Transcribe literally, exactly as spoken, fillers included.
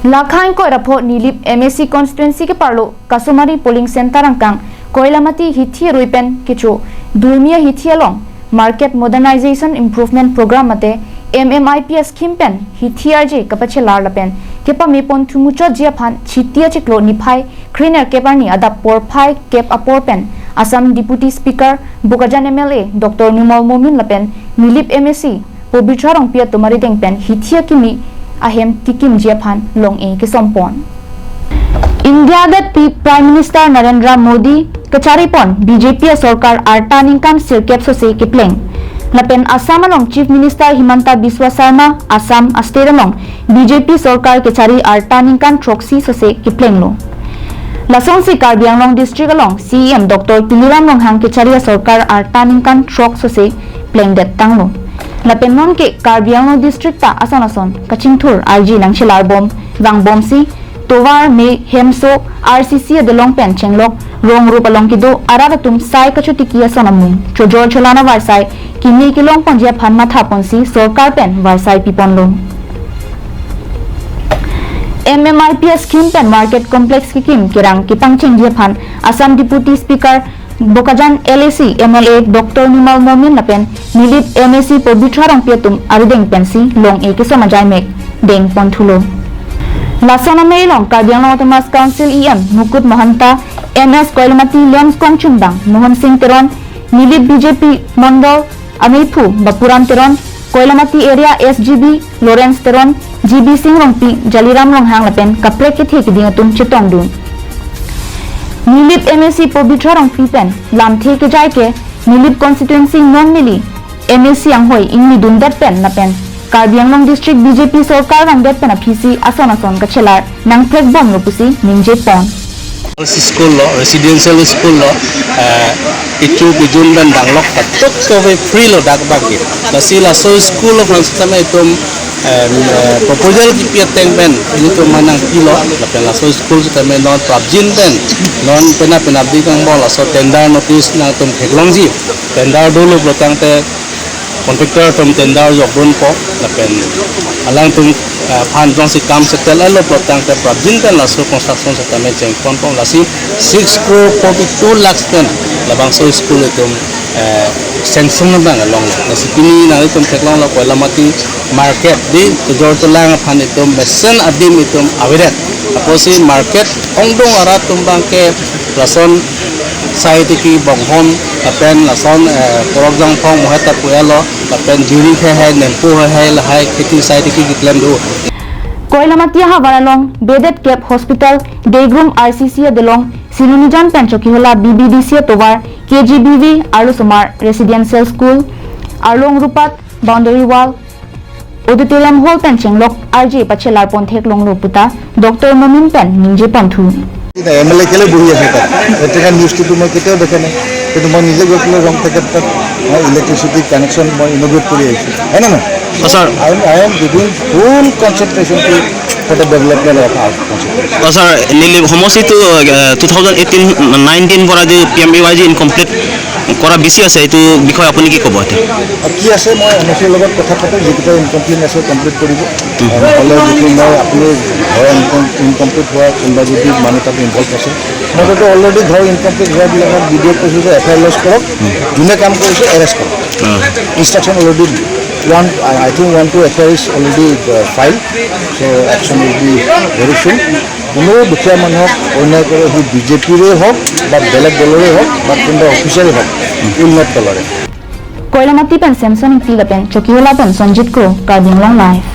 Lakhang koi rapho Nilip M A C constituency keparlo Kasomari polling center angkang Koilamati hithi arui pen kecho Durmia hithi along Market Modernization Improvement Program mate M M I P scheme pen hithi arje kapachelar lapen kepame pon thumu chotji aphan Chiti achiklo niphai kre-nerkep arni adap porphai kep apor pen Assam Deputy Speaker Bokajan M L A Doctor Numal Momin lapen Nilip M A C Pobitra Rongpi atum arideng pen hithi akimi ahem tikimji aphan long-e kesompon. India agatpi Prime Minister Narendra Modi kachari pon B J P asorkar arta ningkan sirkep sose kepleng. Lapen Assam along Chief Minister Himanta Biswa Sarma Assam a-state along B J P sorkar kachari arta ningkan throksi sose keplenglo. Lasonsi Karbi Anglong District along C E M Doctor Tuliram Ronghang kachari asorkar arta ningkan throk sose plengdet tanglo. Lapen non ke Karbi Anglong District ta ason ason kachingthur arji nangchelar bom vangbomsi tovar me hemso R C C adelong pen chenglok rong rup along kedo arat atum sai kachotiki ason amung chojor cholang avarsai kimi kelong ponji aphan matha ponsi sorkar pen varsai piponlo. M M I P scheme pen market complex kekim kerang kepangchengji aphan Assam Deputy Speaker Bokajan L A C M L A Doctor Numal Momin lapen Nilip M A C Pobitra Rongpi atum arideng pensi long-e kesom ajai mek deng ponthulo. Lason amei along Karbi Anglong Autonomous Council E M Mukut Mahanta, M S Koilamati Liamskong Chumbang, Mohan Singh Teron, Nilip B J P Mondol ameiphu Bapuram Teron, Koilamati Area S G B Lawrence Teron, G B Singh Rongpi, Jaliram Ronghang lapen kaprek kethe keding atum chetongdun. Nilip M A C Pobitra Rongpi pen lamthe kejai ke Nilip constituency non neli M A C anghoi inglidundet pen lapen Karbi Anglong District B J P sorkar vangdet pen aphisi ason ason kachelar nangprek bomlo pusi ningje pon. School lo, residential school lo, eh, kecho kejun pen danglok ta tok kove free lo dak bangke. Lasi laso school lo aphan sitame itum, eh, eh, proposal kipi ateng pen ilitum manang pilo, lapen laso school sitame non prapjin pen, non penap penapdi kangbong laso tender notice nangtum theklongji. Tender dolo pulo tangte contractor atum tender jokdunpo, lapen alangtum, eh, aphan jongsi kam settle lo pulo tangte prapjin pen laso construction sitame chengponpo, lasi six crore forty-two lakhs pen labangso school itum, eh, sanction abang along. Lasi pini nanglitum theklonglo Koilamati market di chojor cholang aphan itum mesen adim itum avedet. Apotsi market ongdung arat atum bangke lason sai tiki bonghom lapen lason, eh, porok jangphong mohet ta pu-elo lapen juri heihei nempo heihei lahai kheti sai tiki keklem do. Koilamati ahavar along bedet kep hospital, Degrum R C C adelong Sinonijan pen Chokihola B B D C atovar, K G B V, arlosomar residential school, Arlong Rupat boundary wall, auditorium hall pen chenglok arje pachelar pon theklonglo puta Doctor Momin pen ningje ponthu. এতিয়া M L এ কেলে বহি আছে তাত? এতিয়া নিউজটোতো মই কেতিয়াও দেখা নাই, কিন্তু মই নিজে গৈ পেলাই ৰং পেকেট তাত মই ইলেক্ট্ৰিচিটি কানেকশ্যন মই ইনগ্ৰেট কৰি আহিছোঁ, হয় নে নহয়? অ, sir. I am, I am giving full concentration to for the development of our constituency. অ, ছাৰ, নিলি সমষ্টিটো, এ, টু থাউজেণ্ড এইটিন নাইনটিন পৰা যে P M A Y G incomplete কৰা বেছি আছে, এইটো বিষয়ে আপুনি কি ক'ব এতিয়া? আৰু কি আছে, মই এম এ চিৰ লগত কথা পাতোঁ, যিকেইটা ইনকমপ্লিট আছে কমপ্লিট কৰিব। হুম। নহ'লে যিটো মই আপুনি ঘৰৰ ইনকম, ইনকমপ্লিট হোৱা কোনোবা যদি মানুহ তাত ইনভল্ভ আছে, মইতো অলৰেডি ঘৰ ইনকমপ্লিট হোৱাবিলাকক বি ডি অ'ক কৈছোঁ যে এফ আই আৰ লজ কৰক, হুম। যোনে কাম কৰিছে এৰেষ্ট কৰক। অ। Instruction already one, I, I think one two F I R is already, uh, filed, so action will be very soon. কোনো দুখীয়া মানুহক অন্যায় কৰে, সি বি জে পিৰে হওক বা বেলেগ দলৰে হওক বা কোনোবা অফিচাৰে হওক, will not tolerate. Koilamati pen Samson Ingti lapen Chokihola pen Sonjit Kro, Karbi Anglong Live.